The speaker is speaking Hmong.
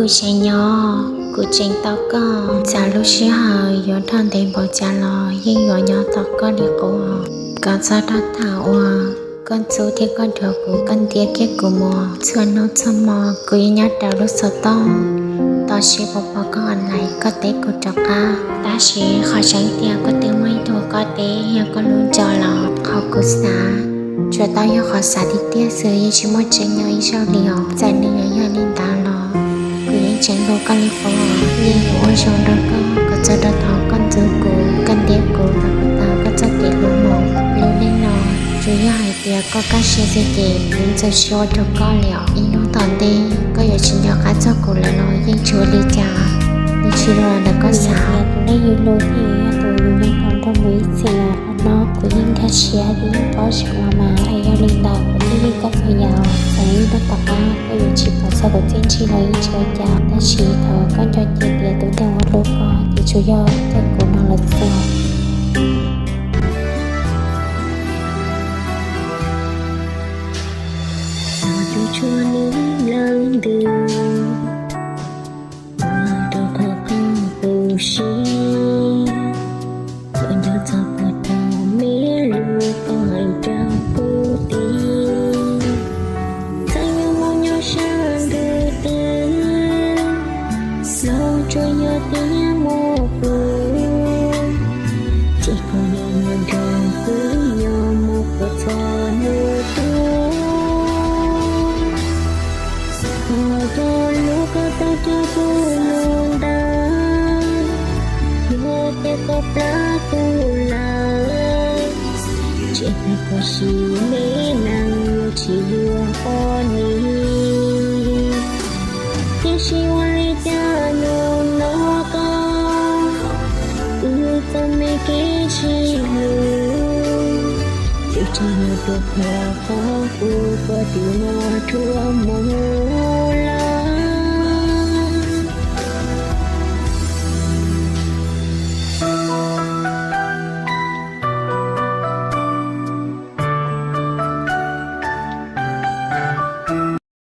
Tus tseem nyob, kuv tseem tau koj. Txawm lub sij hawm yuav dhau ntev npaum cas los yeej yuav nyob tos koj li qub. Kom txog rau thaum uas koj ntxub thiab koj dhuav kuv, koj ntiab kiag kuv mus txhua hnub txhua hmo, kuv yeej nyob raws lub xov tooj tos seb puas pom koj online, koj teb kuv rov qab. Tab sis qhov tseeb tiag koj twb muaj ib tug koj teb yog koj lub ntxo los qhov kuv xav tsuas tau yog qhov xav tiag tiag xwb, yeej tsis muaj tseeb nyob ib zaug li os. Txawm nws yuav yog li ntawd los kuv yeej tseem hlub koj li qub. Yeej yuav ua zoo nrog koj kom txog rau thaum koj ntxub kuv, koj ntiab kuv rau kuv tau koj txoj kev hlub mus. Lub neej no tsuas yog hais tias koj kaj siab xwb ces kuv yeej txaus siab ua rau koj li os. Ib hnub tom ntej koj yuav tsis nco qab txog kuv lawm los yeej tsis ua li cas, nws tsis zoo ntawm koj xav. Tus neeg yus hlub thiaj yog tus yus nyob tos nrog mus ib txhis. Qhov no kuv yeej nkag siab thiab yeej paub zoo los mas, yog li ntawd kuv thiaj li koj txhua yam. Txawm ib hnub tom qab koj yuav tsis pom txog kuv txiaj ntsig los yeej tsis ua cas, tab sis thov koj nco cia tias tus neeg uas hlub koj ces tsuas yog koj kuv no lawm xwb. Tus tshuaj nws leej ntws, ua rau qhov koj tu siab, txawm nco txog puas tau me lus koj hais rau kuv tias, txawm yuav mus nyob sab ntuj twg los tsuas yog tias muaj kuv, ces koj yuav mus nrog kuv nyob mus kom txog hnub tuag. Koj cov lus koj tau cog kuv mus ntawd, yog tias koj plab kuv lawm, ces tag koj sim neej neeg yuav tsis yuav poj niam. Tiam sis ua li cas hnub no koj twb txo me kev sib hlub, twb tsis yog tus qhia qhov kuv koj twb muaj dhuav mus.